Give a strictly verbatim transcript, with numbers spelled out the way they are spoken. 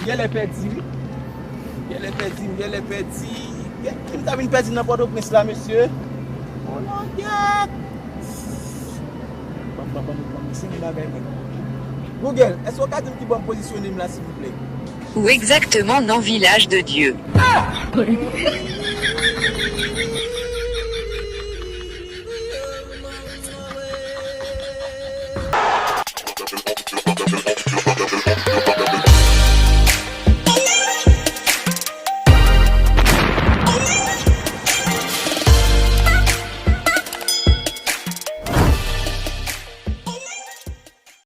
Genlè pèdi, wi. Genlè pèdi, genlè pèdi. Gen ki m ta vin pèdi nan Pòtoprens la, mesye? Oh non, gyèt. Ban m, ban m, ban m, ban m, se yon bagay, men. Google, èske w ka di m ki bò m pozisyone m la, silvouplè? Où exactement dans Village de Dieu?